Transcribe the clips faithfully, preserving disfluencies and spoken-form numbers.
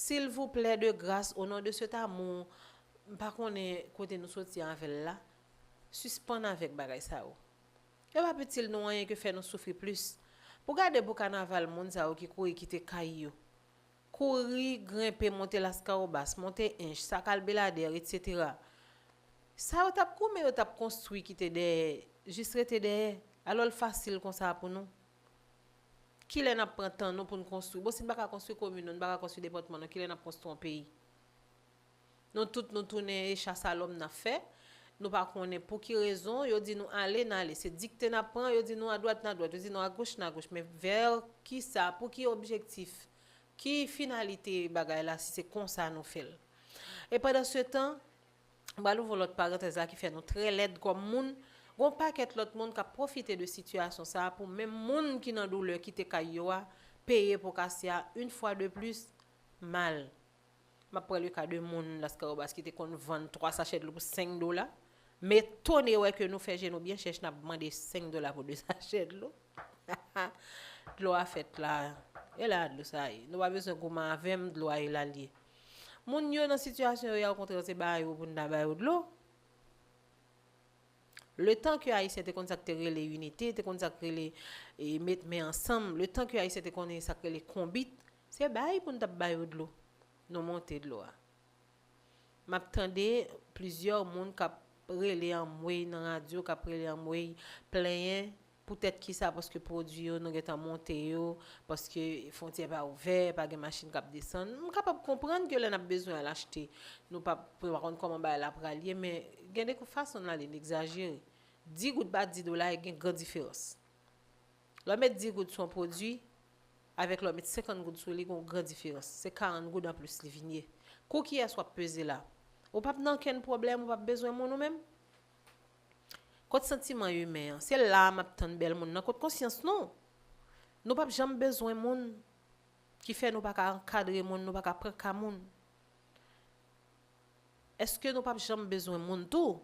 Silvouplè, de gras, o non de set amou, m pa konnen kote nou soti avè l la, sispann avèk bagay sa yo. Yo p ap itil nou anyen ke fè nou soufri plis. Pou gade pou kanaval moun sa yo ki kouri kite kay yo, kouri grenpe, monte Laskawobas, monte Ench, Sak al Beladè, etsetera. Sa yo t ap goumen, yo t ap konstwi kite dèyè, jis rete dèyè. Alò l fasil konsa pou nou. Kilè n ap pran tan nou pou n konstwi? Bon, si n pa ka konstwi komin nou, n pa ka konstwi depatman nou, kilè n ap konstwi yon peyi? Nou tout nou tounen e chas a lòm n ap fè. Nou pa konnen pou ki rezon, yo di nou ale, n ale. Se dikte n ap pran, yo di nou adwat, n adwat. Yo di nou agoch, n agoch. Men vè kisa, pou ki objektif? Ki finalite bagay la si se konsa nou fè l? E pandan se tan, m pral ouvri lòt parantèz la ki fè nou trè lèd kòm moun. Gon pakèt lòt moun k ap pwofite de sitiyasyon sa a pou menm moun ki nan doulè kite kay yo a peye pou kase a, yon fwa de plis, mal. M ap pran le ka de moun Laskawobas ki te konn vann twa sachè dlo pou senk dola. M etone wè ke nou fè je nou byen chèch, n ap mande senk dola pou de sachè dlo. Dlo a fèt la. E la dlo sa ye. Nou pa bezwen goumen avè m, dlo a e la l ye. Moun yo nan sitiyasyon yo ye a, okontrè, se ba yo pou n ta ba yo dlo. Letan ke Ayisyen te konn sa k te rele inite, te konn sa k rele e, met men ansanm, letan ke Ayisyen te konnen sa k rele konbit, se bay pou n t ap ba yo dlo. Nou monte dlo a. M ap tande plizyè moun k ap rele anmwey nan radyo, k ap rele anmwey, plenyen, poutèt kisa, paske pwodui yo, nou gentan monte yo, paske fwontyè pa ouvè, pa gen machin k ap desann. M kapab konprann ke lè n ap bezwen al achte, nou pa, nou pa konn kòman bagay la pral ye, men gen de fason n ale, n egzajere. Dis goud pa dis dola, e gen gran diferans. Lè w met dis goud sou yon pwodui, avèk lè w met senkant goud sou li, gen yon gran diferans. Se karant goud anplis li vin ye. Kou kiyès w ap peze la? Ou p ap nan okenn pwoblèm, ou p ap bezwen moun ou menm? Kot santiman imen an? Se la a m ap tann bèl moun nan, kot konsyans nou? Nou p ap janm bezwen moun, ki fè nou pa ka ankadre moun, nou pa ka pran ka moun. Èske nou p ap janm bezwen moun tou?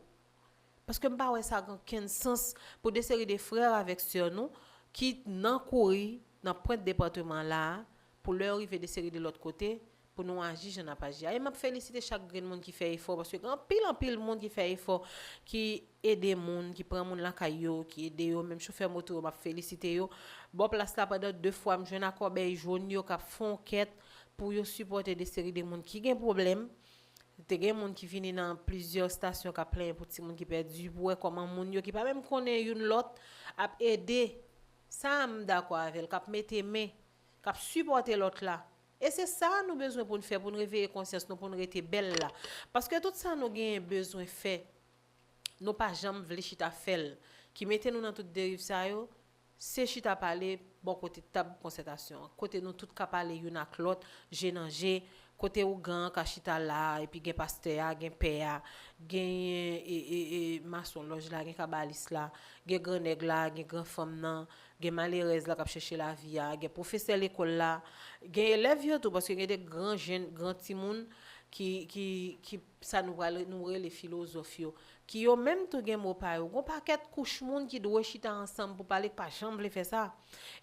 Paske m pa wè sa gen okenn sans pou de seri de frè avèk sè nou ki nan kouri nan pwent depatman la a, pou lè yo rive de seri de lòt kote, pou nou aji jan n ap aji a. E m ap felisite chak grenn moun ki fè efò, paske gen anpil, anpil moun ki fè efò, ki ede moun, ki pran moun lakay yo, ki ede yo, menm chofè moto yo, m ap felisite yo. Bò plas la, pandan de fwa, m jwenn a kòbèy jòn yo k ap fè yon kèt pou yo sipòte de seri de moun ki gen pwoblèm. Te gen moun ki vini nan plizyè estasyon k ap plenyen pou timoun ki pèdi, pou wè kòman moun yo ki pa menm konnen youn lòt ap ede. Sa a m dakò avè l, k ap mete men, k ap sipòte lòt la. E se sa nou bezwen pou n fè, pou n reveye konsyans nou, pou n rete bèl la. Paske tout sa nou genyen bezwen fè, nou pa janm vle chita fè l. Ki mete nou nan tout deriv sa yo, se chita pale bò kote tab konsètasyon an, kote nou tout ka pale youn ak lòt, je nan je, kote ougan an ka chita la a, epi gen pastè a, gen pè a, genyen e, e, e, mason lòj la, gen kabalis la, gen gran nèg la, gen gran fanm nan, gen malerèz la k ap chèche lavi a, gen pwofesè lekòl la, gen elèv yo tou, paske gen de gran jenn, gran timoun ki, ki, ki sa nou pral, nou rele filozòf yo, ki yo menm tou gen mo pa yo. Gon pakèt kouch moun ki dwe chita ansanm pou pale, k pa janm vle fè sa.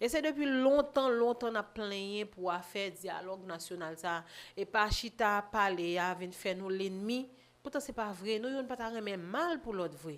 E se depi lontan, lontan n ap plenyen pou afè dyalòg nasyonal sa a. E pa chita pale a vin fè nou lènmi. Poutan se pa vre, nou youn pa ta renmen mal pou lòt vre.